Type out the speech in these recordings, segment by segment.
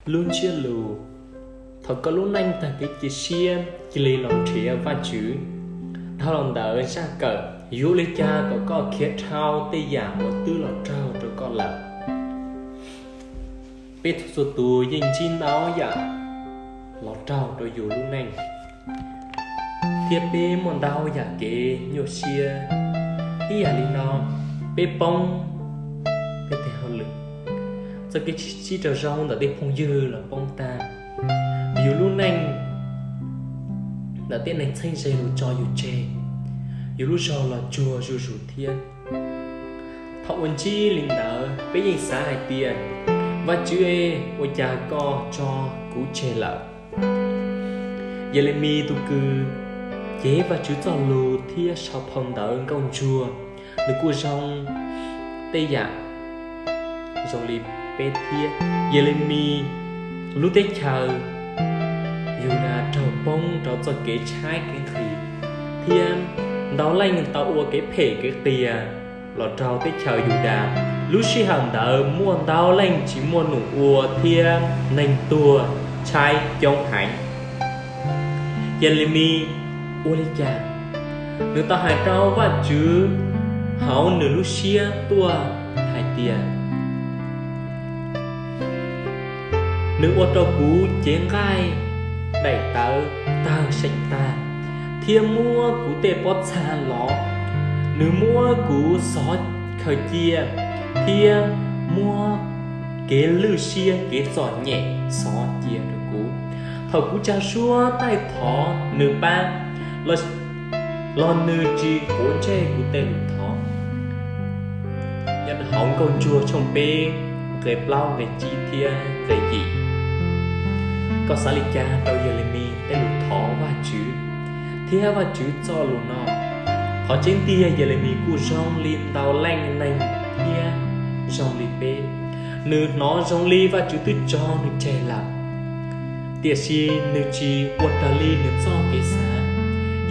Lub ntsiab lus: Thaum koj lub neej tag kev cia siab, cia li los nrhiav Vajtswv. Dhau los ntawm zaj kawm, yuav ua li cas kom koj khiav dhau tej yam uas twb los raug rau koj lawm? Peb txhua txhua tus yeej ntsib ntau yam los raug rau yus lub neej, thiab peb muaj ntau yam kev nyuaj siab. Ib yam li no, peb poob peb tej hauj lwm, txoj kev sib raug zoo ntawm tej phooj ywg los poob tag, yus lub neej ntawm tej neeg txheeb ze los tso yus tseg, yus lub zog los tsuag zuj zus thiab. Thaum uas ntsib li ntawd, peb yeej xav hais tias, Vajtswv e, ua cas koj tso kuv tseg lawm? Yelemis tus kws cev Vajtswv txoj lus thiab sau phau ntawv Nkauj Ntsuag, nws kuj zoo tej yam zoo li peb thiab. Yelemis lub teb chaws Yudas raug poob rau txoj kev tshaib kev nqhis, thiab ntau leej tau ua kev phem kev qias los rau teb chaws Yudas. Lub sij hawm ntawd muaj ntau leej tsis muaj num ua thiab neeg tuag tshaib coob heev. Yelemis ua li cas? Nws tau hais rau Vajtswv hauv nws lub siab tuaj hais tias, Nws ua rau kuv cev nqaij daim tawv tawg seem tag, thiab muab kuv tej pob txha lov. Nws muab kuv xov khaws cia, thiab muab kev lwj siab kev txom nyem xov cia rau kuv. Thaum kuv tsa suab taij thov nws pab, los nws tsis quav ntsej kuv tej lus thov. Nyob hauv Nkauj Ntsuag tshooj peb, nqe plaub nqe tsib thiab nqe yim, koj xav li cas rau Yelemis tej lus thov Vajtswv thiab Vajtswv txoj lus no? Qhov tseeb tiag, Yelemis kuj zoo li ntau leej neeg thiab zoo li peb, nws hnov zoo li Vajtswv twb tso nws tseg lawm, tiam sis nws tsis ua raws li nws txoj kev xav.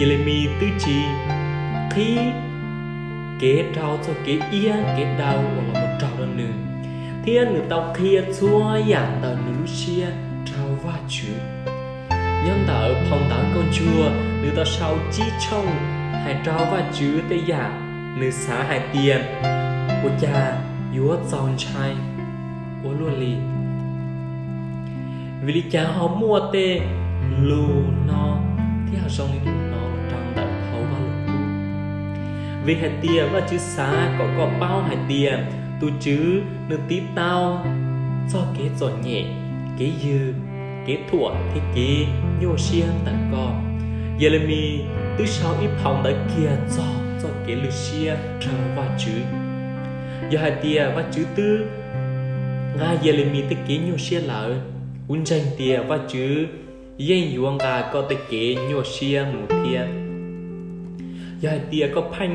Yelemis twb tsis qhib kev rau txoj kev iab kev daw uas los mus raug rau nws, thiab nws tau qhia txhua yam ntawm nws lub siab rau Vajtswv. Nyob ntawm phau ntawv Nkauj Ntsuag, nws tau sau tsib tshooj hais rau Vajtswv tej yam nws xav hais tias, Ua cas yuav txaus ntshai ua luaj li? Vim li cas ho muaj tej lus no thiab ho zoo li no los rau ntawm phau Vaj Lug Kub? Vim hais tias Vajtswv xav kom koj paub hais tias tus Tswv nws tiv tau txoj kev txom nyem, kev yws, kev thuam thiab kev nyuaj siab ntawm koj. Yelemis twb sau ib phau ntawv kiag txog txoj kev lwj siab rau Vajtswv. Yog hais tias Vajtswv twb nqa Yelemis tej kev nyuaj siab lawm, kuv ntseeg tias Vajtswv yeej yuav nqa koj tej kev nyuaj siab mus thiab. Yog hais tias koj pheej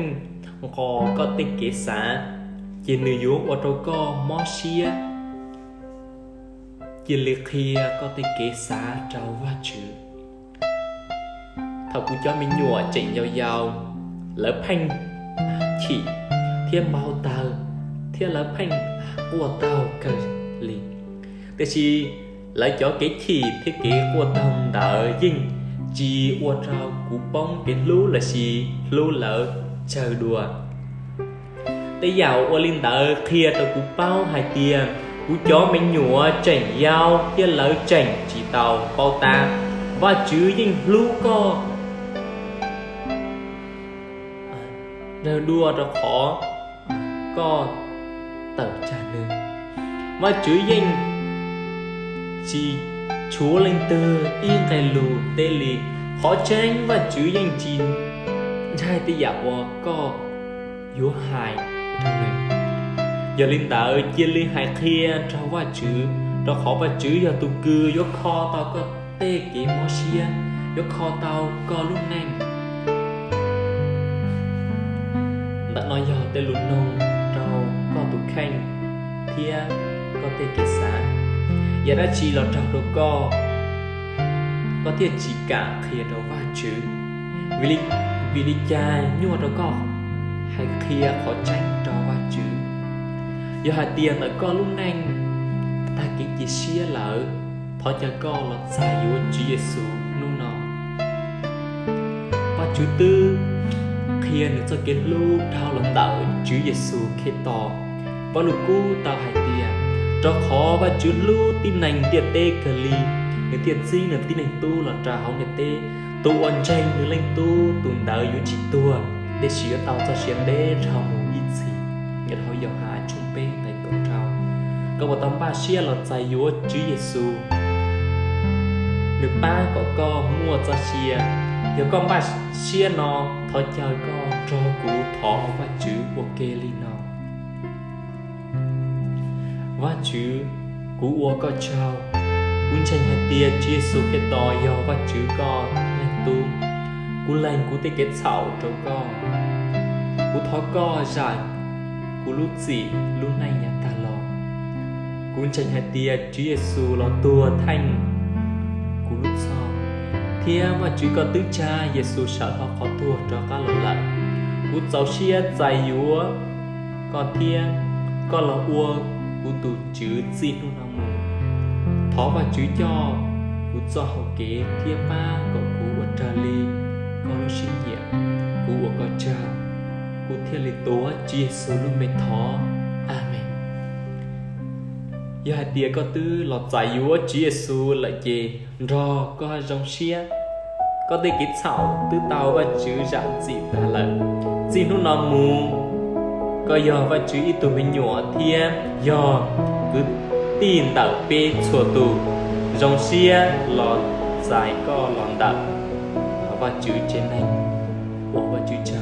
nqos koj tej kev xav, ces nws yuav ua rau koj mob siab. Cia li qhia koj tej kev xav rau Vajtswv. Thaum kuv cov me nyuam tseem yau yau, lawv pheej chim thiab npau taws, thiab lawv pheej quaj taug kawg li. Tiam sis lawv cov kev chim thiab kev quaj taug ntawd yeej tsis ua rau kuv poob kev hlub lossis hlub lawv tsawg dua. Tej yam ua li ntawd qhia rau kuv paub hais tias kuv cov me nyuam tseem yau thiab lawv tseem tsis tau paub tab. Vajtswv yeej hlub koj dua rau qhov koj tawm tsam nws. Vajtswv yeej tsis tshuav leej twg ib nqe lus teb li. Qhov tseeb, Vajtswv yeej tsis ntshai tej yam uas koj yuav hais rau nws. Yog li ntawd, cia li hais qhia rau Vajtswv, rau qhov Vajtswv yog tus kws yuav kho tau koj tej kev mob siab, yuav kho tau koj lub neej. Ntawm no yog tej lus noog rau koj tus kheej thiab koj tej kev xav. Yam dab tsi los raug rau koj, koj thiaj tsis kam qhia rau Vajtswv? Vim li cas nyuaj rau koj hais qhia qhov tseeb rau Vajtswv? Yog hais tias ntawm koj lub neej tag kev cia siab lawm, Thov caw koj los txais yuav Tswv Yexus hnub no. Vajtswv twb qhia nws txoj kev hlub dhau los ntawm Tswv Yexus Khetos. Vaj Lug Kub tau hais tias, rau qhov Vajtswv hlub tib neeg ntiaj teb kawg li, nws thiaj txib nws tib neeg tub los rau hauv ntiaj teb. Tus uas ntseeg nws Leej Tub, tus ntawd yuav tsis tuag, tiam sis yuav tau txoj sia ntev dhau mus ib txhis. Nyob hauv Yauhas tshooj peb nqe kaum rau. Koj puas tau npaj siab los txais yuav Tswv Yexus, nws pab kom koj muaj txoj sia? Yog koj npaj siab no, thov caw koj nrog kuv thov Vajtswv ua ke li no. Vajtswv, kuv ua koj tsaug. Kuv ntseeg hais tias Tswv Yexus Khetos yog Vajtswv koj Leej Tub. Kuv lees kuv tej kev txhaum rau koj. Kuv thov koj zam kuv lub txim lub neej yav tag los. Kuv ntseeg hais tias Tswv Yexus los tuag theej kuv lub txhoj, thiab Vajtswv koj twb tsa Yexus sawv hauv qhov tuag rov qab los lawm. Kuv txaus siab txais yuav koj thiab koj los ua kuv tus Tswv txij hnub no mus. Thov Vajtswv coj kuv txoj hau kev thiab pab kom kuv ua raws li koj lub siab nyiam. Kuv ua koj tsaug, kuv thiaj li tuav Tswv Yexus lub npe thov. Amees. Yog hais tias koj twb los txais yuav Tswv Yexus lawm ces nrog koj zoo siab. Koj tej kev txhaum twb tau Vajtswv zam txim tag lawm. Txij hnub no mus, koj yog Vajtswv ib tug me nyuam thiab yog kwv tij ntawm peb txhua tus. Zoo siab los txais koj los ntawm Vajtswv tsev neeg. Ua Vajtswv tsaug.